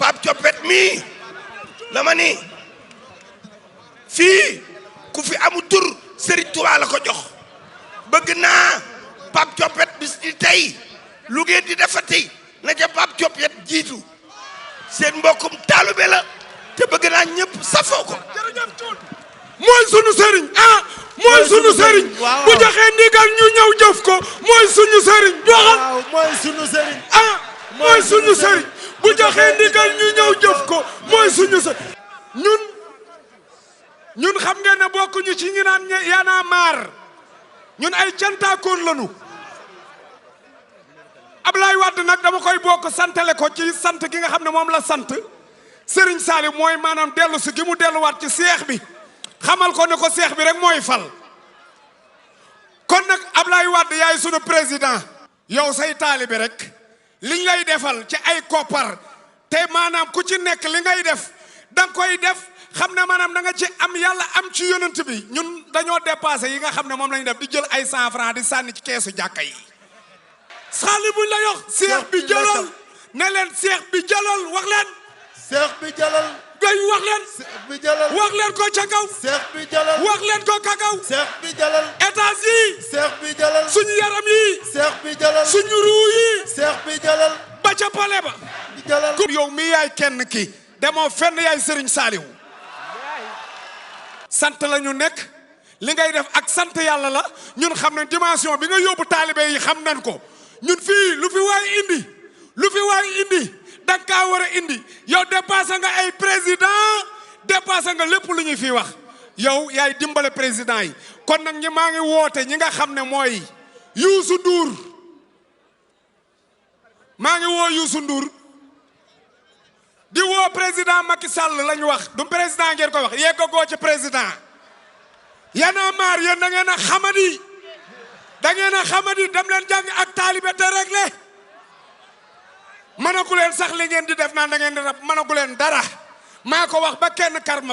Pape Thiopet mii la ma ni fii ku fi amu tur Serigne Touba la ko jox bëgg naa Pape Thiopet bis di tey lu ngeen di defati na ca Pape Thiopet jiitu seen mbokkum taalube la te bëgg naa ñëpp safoo ko. mooy sunu sëriñ mooy sunu sëriñ bu joxee ndigal ñu ñëw jëf ko mooy suñu sëriñ waxal mooy sunu sëriñ mooy suñu sëriñ bu joxee ndigal ñu ñëw jëf ko mooy suñu sëriñ ñun xam ngeen ne bokkuñu ci ñi naan Y'en a marre ñun ay cantaakoon lañu Ablaye Wade nag dama koy bokk santale ko ci sant gi nga xam ne moom la sant Serigne Saliou mooy maanaam dellu si gi mu delluwaat ci seex bi xamal ko ne ko seex bi rek mooy fal kon nag Ablaye Wade yaay sunu président yow say taalibe rek liñ lay defal ci ay koppar te maanaam ku ci nekk li ngay def danga koy def xam ne maanaam da nga ci am yàlla am ci yonent bi ñun dañoo dépassé yi nga xam ne moom lañu def di jël ay 100 francs di sànni ci keesu jàkka yi xaali buñ la yox seex bi jëlal ne leen seex bi jëlal wax leen seex bi jëlal doy wax leen seex bi jëlal wax leen ko ca kaw seex bi jëlal wax leen ko ca kaw seex bi jëlal étage yi seex bi jëlal suñu yaram yi seex bi jëlal suñu ruu yi seex bi jëlal ba ca pale ba bi jëlal yow mi yaay kenn ki demoo fenn yaay Serigne Saliou sant la ñu nekk li ngay def ak sant yàlla la ñun xam nañ dimension bi nga yóbbu taalibe yi xam nañ ko ñun fii lu fi waay indi danga kaa war a indi yow dépassé nga ay président dépassé nga lépp lu ñuy fii wax yow yaay dimbale président yi kon nag ñi maa ngi woote ñi nga xam ne mooy Youssou Ndour maa ngi woo Youssou Ndour di woo président Macky Sall lañu wax du président ngeen ko wax yeggagoo ci président Y'en a marre yéen da ngeen a xamadi dem leen jàng ak taalibe te réglé mënagu leen sax li ngeen di def naan da ngeen di rab mënagu leen dara maa ko wax ba kenn karma